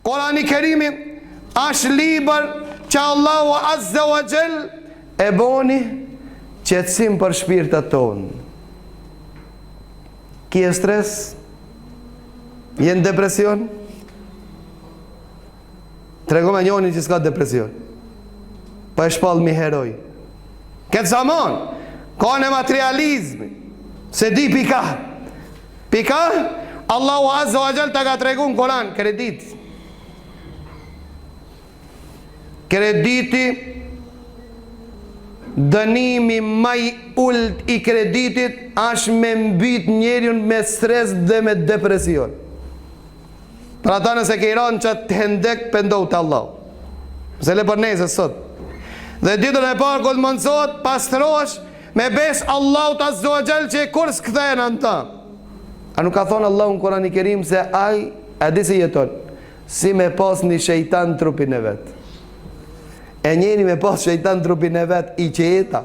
Kurani Kerimi është libër që Allahu Azza wa Jall e boni qetësim për shpirtat tonë. Kie stres? Je në depresion? Tregoma njonin që s'ka depresion. Po e shpallmi heroj. Këtë zaman, ka në materializmi, se di pika. Pika, Allahu Azza wa Jall ta ka tregu në Koran, kredit. Krediti, dënimi ma i ult i kreditit, ashtë me mbyt njeriun me stres dhe me depresion. Për ata nëse ke ra në qatë hendek, pendohu te Allahu. Se le për nesër sot. Dhe ditën e parë, kur të mundësohet, pastrohesh, me besë Allahut Azza wa Jall që kurrë s'kthehena në ta. A nuk ka thonë Allahu në Kurani Kerim se ai, a di si jeton, si me pas një shejtan trupin e vet. E njeri me pas shejtan trupin e vet, i qeta.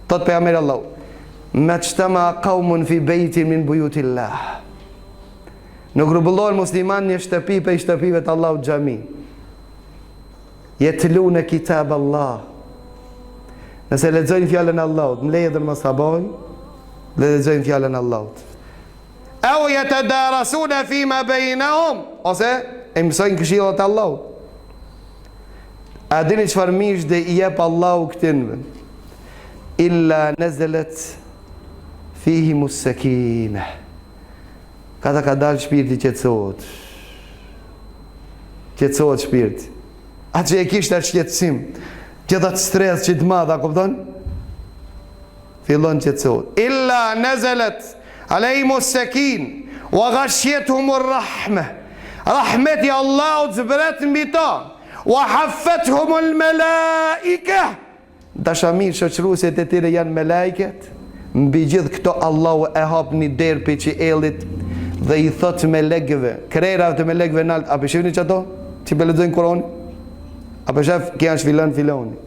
Thot pejgamberi Allahut, Mexhtema'a kaumun fi bejtin min bujutillah. Nuk grumbullohen musliman një shtëpi prej shtëpive të Allahut xhami. Jetlune kitab Allah. Nëse lexojnë fjalën e Allahut, mbledhen mos gaboj, dhe lexojnë fjalën e Allahut. Eu jetedarasune fima bejnehum, ose e mësojnë këshillat e Allahut. A dini çfarë myzhde i jep Allahu këtynve? Illa nezelet fihimus sekine. Ka ta ka dalë shpirti qetësohet. Qetësohet shpirti. Atë që e kishte atë shqetësim, gjithë atë stres që të madh, a kupton? Fillon qetësohet. Illa nezelet alejhimus sekine, wa gashijethumur rahme. Rahmeti Allahut zbret mbi ta. Wa haffethumul melaike. Dashamirë shoqëruesit e tyre janë melaiket, mbi gjithë këto Allahu e hap një derë prej qiellit dhe i thotë melekëve, krerave të melekëve nalt, a pe shihni qato që pe lexojnë Kur'anin? A pe shef ky është filan filani?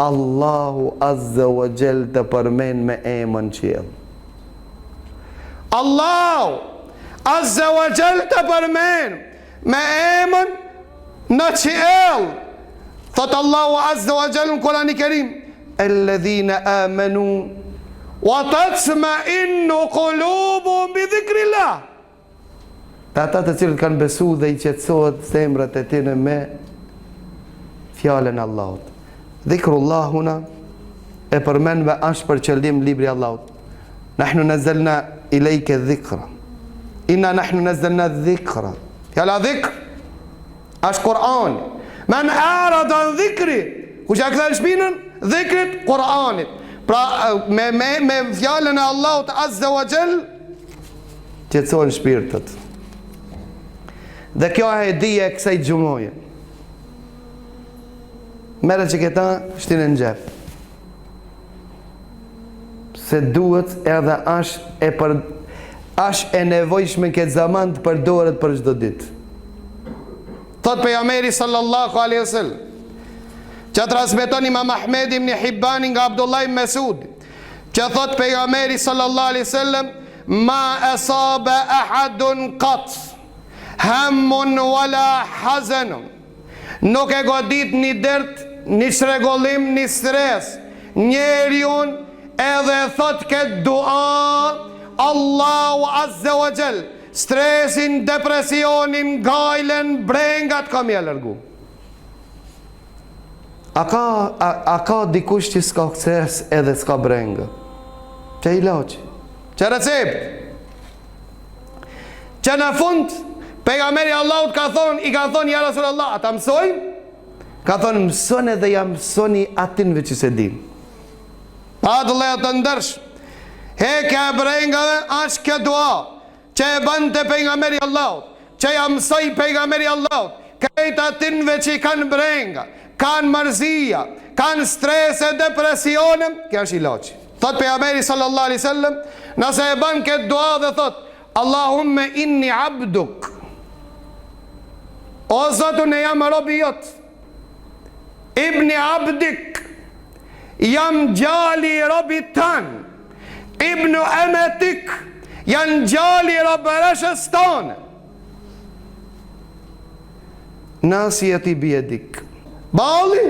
Allahu azza wa jall të përmend me emën n'qiell. Allahu azza wa jall të përmend Me emën në qiell. Thot Allahu Azza wa Jall në Kurani Kerim, Alladhina amanu wa tatma'innu qulubuhum bi dhikrillah. Të ata të cilët kanë besu dhe i qetësohet zemrat e tyre me fjalën e Allahut. Dhikrullah huna e përmendve është për qëllim libri i Allahut. Nahnu nazzalna ilayka dhikra. Inna nahnu nazzalna dhikra. Fjala dhikr është Kur'an. Men arada an dhikri, kush ja kthen shpinën dhikrit Kur'anit. Pra me me me fjalën e Allahut Azza wa Jall qetësohen shpirtët. Dhe kjo është hedije e kësaj xhumaje. Merre që këta shtine në xhep. Se duhet edhe është e për është e nevojshme në këtë zaman të përdoret për çdo ditë. Thot pejgamberi sallallahu alaihi wasallam, që transmeton Imam Ahmedi ibn Hibbani nga Abdullah ibn Mesud, që thot pejgamberi sallallahu alaihi wasallam, ma asaba ahadun qat hammun wala hazanun Nuk e godit një dert, një çrregullim, një stres njeriun edhe e thot këtë dua Allahu Azze wa Xhel stresin, depresionin, gajlen, brengat ka me ia largu. A ka, a, a ka dikush që s'ka stres edhe s'ka brengë? Qe ilaçi? Qe recept? Që në fund, pejgamberi Allahut ka thonë, i ka thonë, ja Rasulullah, a ta mësoj? Ka thonë, mësone edhe ja mësoni atynve që s'e din. Pa vëllezër të ndershëm, hekja e brengave është kjo dua, që e bënte pejgamberi Allahut, që ja mësoi pejgamberi Allahut, krejt atynve që i kanë brenga, kanë mërzia, kanë strese, depresione, kjo është ilaçi. Thot pejgamberi sallallahu alaihi wasallam, nëse e bën këtë dua dhe thot Allahumme inni abduk. O Zot, unë jam robi jot. Ibni abdik. Jam djali i robit tan. Ibnu emetik. Jam djali i robëreshës tane. Nasijeti bijedik. Balli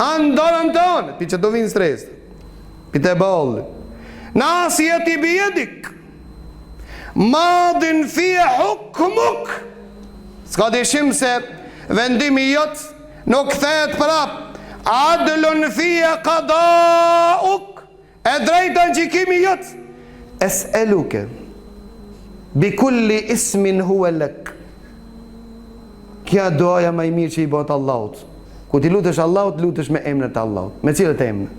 a n'dorën tane, pi qetu vijnë stresët. Pi te balli. Nasijeti bijedik. Madin fije hukmuk. S'ka dyshim se vendimi jot nuk kthehet prap. Adlun fije kadauk. E drejtë a gjykimi jot. Es'eluke bi kulli ismin huwe lek. Kjo duaja ma e mirë që i bëhet Allahut. Kur ti lutesh Allahut, lutesh me emrat e Allahut. Me cilët emra?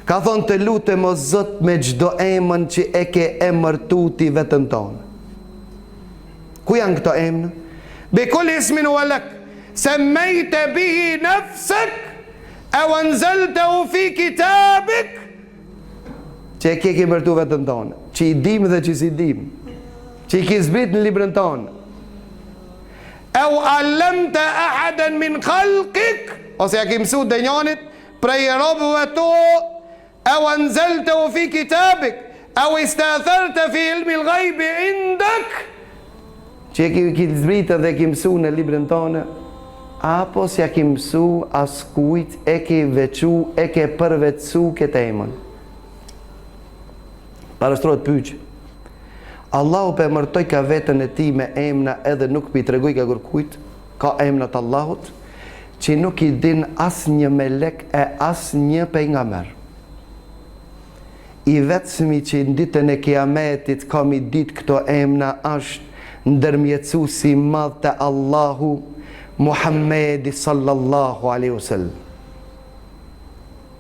Ka thonë të lutem o Zot me çdo emën që e ke emërtu ti veten tonë. Ku janë këto emra? Bi kulli ismin huwe lek. Semmejte bihi nefsek Ew enzeltehu fi kitabik Që e ke ke emërtu veten tonë Që i dim dhe që s'i dim Që i ke zbrit në librin tonë Ew allemte ahaden min khalkik Ose ja ke mësu ndonjanit Prej robëve tu Ew enzeltehu fi kitabik, ew istatherte fi ilmil gajbi indak, që e ki, ki zbritë dhe ki mësu në librin tonë, apo s'ja ki mësu askujt e ki veçu, e ke përvetësu këtë emën. Parashtrohet pyetje. Allahu pe emërtojka veten e tij me emna edhe nuk pi tregojka kërkujt, Ka emna të Allahut që nuk i din asnjë melek e asnjë pejgamber. I vetmi që në ditën e Kiametit ka m'i ditë këto emna është ndërmjetësuesi i madh te Allahu Muhammedi sallallahu alaihi wasallam.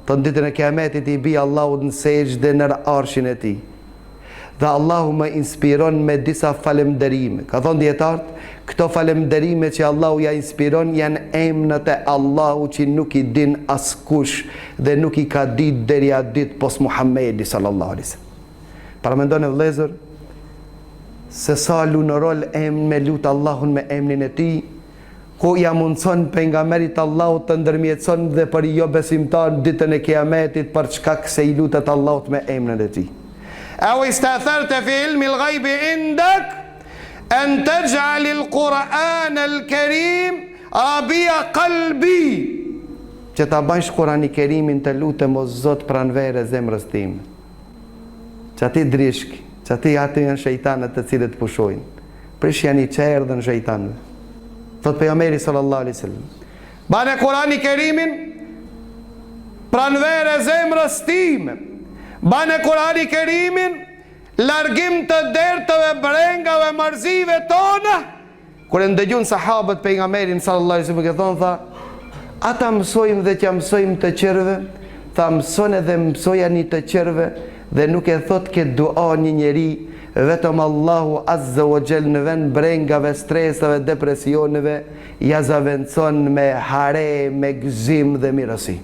Në ditën e Kiametit i bi Allahut në sexhde nër arshin e tij. Dhe Allahu më inspiron me disa falemnderime. Ka thonë dijetarët, këto falemnderime që Allahu ja inspiron janë emnat e Allahut që nuk i din askush dhe nuk i ka ditë deri atë ditë pos Muhammedi sallallahu alaihi wasallam. Paramendoni vëllezër se sa lun rol emn me lut Allahun me emnin e tij, ku ia mundëson Pejgamberit të Allahut të ndërmjetëson dhe për jobesimtarë në Ditën e Kiametit për shkak se i lutet Allahut me emrin e Tij. Ew istatharte fi ilmi l-ghajbi indak en texh'al l-Kur'an l-Kerim rabia qalbi që ta bajsh Kur'ani Kerimin të lutem o Zot pranverë e zemrës time. Qaty drishk, qaty aty janë shejtanët të cilët pushojnë. Prishjani çerdhen shejtanëve. Thotë pejgamberi sallallahu alaihi wasallam. Bane Kurani Kerimin pranverë e zemrës time. Bane Kurani Kerimin largim të derteve, brengave, mërzive tona. Kur e ndëgjun sahabët pejgamberin sallallahu alaihi wasallam ke thonë tha, a ta mësojmë dhe t'ja mësojmë të tjerëve, tha mësone dhe mësojani të tjerëve dhe nuk e thot këtë dua një njeri, vetëm Allahu azza wa jall në vend brengave, stresave, depresioneve, ja zavendëson me hare, me gëzim dhe mirësi.